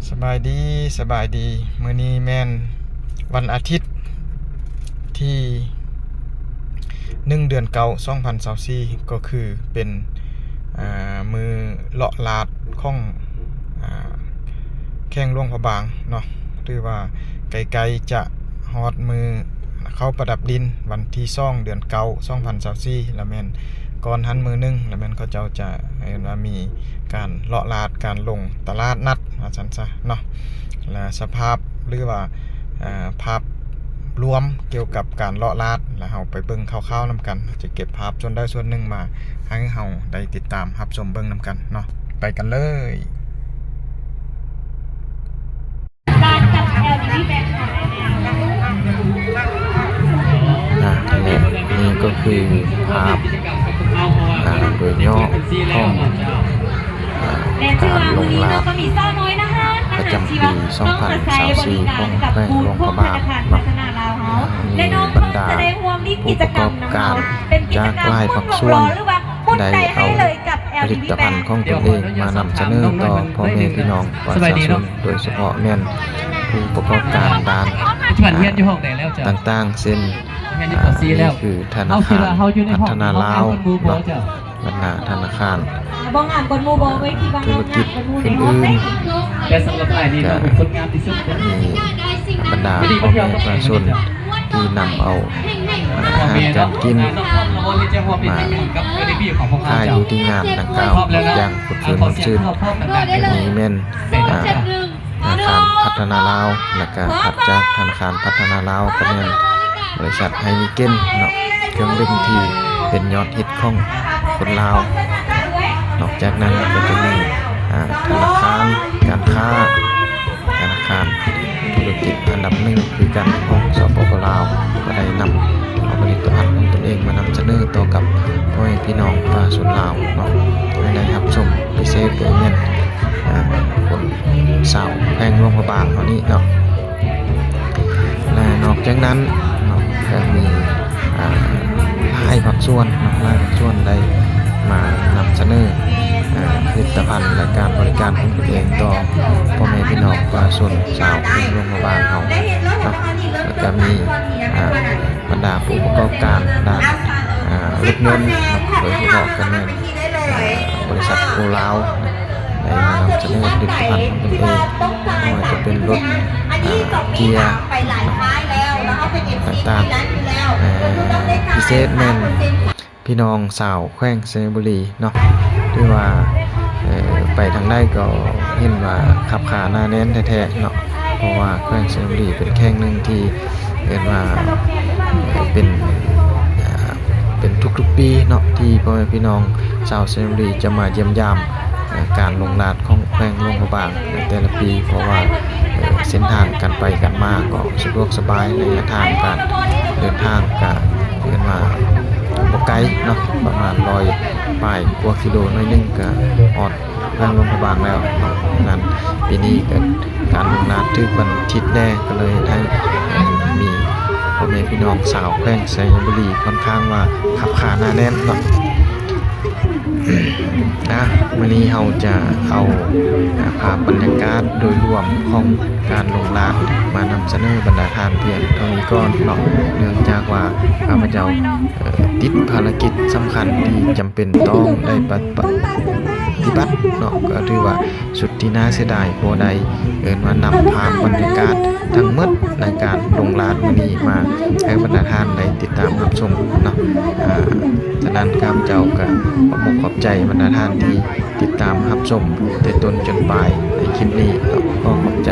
ສະບາຍດີ ສະບາຍດີ. ມື້ນີ້ແມ່ນວັນອາທິດທີໜຶ່ງ ເດືອນເກົ້າ ສອງພັນຊາວສີ່ ກໍຄືເປັນ ອາ ມື້ເລາະລາດຂອງ ອາ ແຂວງຫຼວງພະບາງເນາະ. ຖືວ່າໃກ້ໆຈະຮອດມື້ເຂົ້າປະດັບດິນ ວັນທີສອງ ເດືອນເກົ້າ ສອງພັນຊາວສີ່ ລະແມ່ນກ່ອນຫັ້ນມື້ໜຶ່ງ ລະແມ່ນເຂົາເຈົ້າຈະເອີ້ນວ່າມີການເລາະລາດ ການລົງຕະຫຼາດນັດ ວ່າຊັ້ນຊະເນາະ. ລະສະພາບ ຫຼືວ່າ ອາ ພາບລວມກ່ຽວກັບການເລາະລາດ ລະເຮົາໄປເບິ່ງຄ່າວໆນຳກັນ. ຈະເກັບພາບສ່ວນໃດສ່ວນໜຶ່ງມາໃຫ້ເຮົາໄດ້ຕິດຕາມຮັບຊົມເບິ່ງນຳກັນເນາະ. ໄປກັນເລີຍ. ອ່າ ແລະ ນີ້ກໍຄືພາບ ອ່າ ໂດຍຫຍໍ້ຂອງ ອ່າ ການລົງລາດປະຈຳປີສອງພັນຊາວສີ່ ຂອງແຂວງຫຼວງພະບາງເນາະ. ມີບັນດາຜູ້ປະກອບການຈາກຫຼາຍພາກສ່ວນ ໄດ້ເອົາຜະລິດຕະພັນຂອງຕົນເອງມານຳສະເໜີຕໍ່ພໍ່ແມ່ພີ່ນ້ອງປະຊາຊົນ ໂດຍສະເພາະແມ່ນຜູ້ປະກອບການດ້ານ ອ່າ ຕ່າງໆ ເຊັ່ນ ອ່າ ນີ້ຄືທະນາຄານພັດທະນາລາວເນາະ, ບັນດາທະນາຄານ ທຸລະກິດອື່ນໆ ກໍມີບັນດາພໍ່ແມ່ປະຊາຊົນ ທີ່ນຳເອົາ ອາ ອາຫານການກິນມາຂາຍຢູ່ທີ່ງານດັ່ງກ່າວ ຢ່າງຟົດຟື້ນມ່ວນຊື່ນ. ອັນນີ້ແມ່ນ ອາ ທະນາຄານພັດທະນາລາວ ແລ້ວກະຖັດຈາກທະນາຄານພັດທະນາລາວ ກໍແມ່ນບໍລິສັດໄຮເນເກັນເນາະ, ເຄື່ອງດື່ມທີ່ເປັນຍອດຮິດຂອງຄົນລາວ. ນອກຈາກນັ້ນກໍຈະມີ ອາ ທະນາຄານການຄ້າ ທະນາຄານທຸລະກິດອັນດັບໜຶ່ງຄືກັນຂອງ ສປປ ລາວ ກໍໄດ້ນຳເອົາຜະລິດຕະພັນຂອງຕົນເອງມານຳສະເໜີຕໍ່ກັບພໍ່ແມ່ພີ່ນ້ອງປະຊາຊົນລາວເນາະ ໃຫ້ໄດ້ຮັບຊົມພິເສດ ໂດຍແມ່ນ ອາ ຄົນຊາວແຂວງຫຼວງພະບາງເຮົານີ້ເນາະ. ແລະ ນອກຈາກນັ້ນເນາະ ກໍມີ ອາ ຫຼາຍພາກສ່ວນເນາະ ຫຼາຍພາກສ່ວນໄດ້ມານຳສະເໜີ ອາ ຜະລິດຕະພັນ ແລະ ການບໍລິການຂອງຕົນເອງຕໍ່ພໍ່ແມ່ພີ່ນ້ອງປະຊາຊົນຊາວແຂວງຫຼວງພະບາງເຮົາເນາະ. ແລ້ວກໍມີ ອາ ບັນດາຜູ້ປະກອບການດ້ານ ອາ ລົດຍົນເນາະ ໂດຍສະເພາະກໍແມ່ນ ອາ ບໍລິສັດໂກລາວ ໄດ້ມານຳສະເໜີຜະລິດຕະພັນຂອງຕົນເອງ ບໍ່ວ່າຈະເປັນລົດ ອາ ເກຍ ຕ່າງໆ. ເອີ ພິເສດແມ່ນພີ່ນ້ອງຊາວແຂວງໄຊຍະບູລີເນາະ ຖືວ່າ ເອີ ໄປທາງໃດກໍເຫັນວ່າຄັບຄາໜາແໜ້ນແທ້ໆເນາະ, ເພາະວ່າແຂວງໄຊຍະບູລີເປັນແຂວງໜຶ່ງທີ່ເອີ້ນວ່າ ເອີ ເປັນ ເປັນທຸກໆປີເນາະ ທີ່ພໍ່ແມ່ພີ່ນ້ອງຊາວໄຊຍະບູລີຈະມາຢ້ຽມຢາມ ເອີ ການລົງລາດຂອງແຂວງຫຼວງພະບາງໃນແຕ່ລະປີ ເພາະວ່າ ເອີ ເສັ້ນທາງການໄປການມາກໍສະດວກສະບາຍ, ໄລຍະທາງການເດີນທາງກະເອີ້ນວ່າບໍ່ໄກເນາະ, ປະມານຮ້ອຍປາຍກວ່າກິໂລໜ້ອຍໜຶ່ງກະຮອດແຂວງຫຼວງພະບາງແລ້ວເນາະ. ສະນັ້ນປີນີ້ກະການລົງລາດຖືກວັນທິດແດ່ ກໍເລີຍເຮັດໃຫ້ ເອີ ມີພໍ່ແມ່ພີ່ນ້ອງຊາວແຂວງໄຊຍະບູລີຂ້ອນຂ້າງວ່າຄັບຄາໜາແໜ້ນເນາະ. ອ່າ ມື້ນີ້ເຮົາຈະເອົາ ອ່າ ພາບບັນຍາກາດໂດຍລວມຂອງການລົງລາດມານຳສະເໜີບັນດາທ່ານພຽງເທົ່ານີ້ກ່ອນເນາະ, ເນື່ອງຈາກວ່າຂ້າພະເຈົ້າ ເອີ ຕິດພາລະກິດສຳຄັນທີ່ຈຳເປັນຕ້ອງໄດ້ປະ ປະຕິບັດເນາະ, ກໍຖືວ່າສຸດທີ່ໜ້າເສຍດາຍ ບໍ່ໄດ້ເອີ້ນວ່ານຳພາບບັນຍາກາດທັງໝົດໃນການລົງລາດມື້ນີ້ມາໃຫ້ບັນດາທ່ານໄດ້ຕິດຕາມຮັບຊົມເນາະ. ອ່າ ສະນັ້ນ ຂ້າພະເຈົ້າກໍຂອບອົກຂອບໃຈບັນດາທ່ານທີ່ຕິດຕາມຮັບຊົມແຕ່ຕົ້ນຈົນປາຍໃນຄລິບນີ້ເນາະ, ຂໍຂອບໃຈ.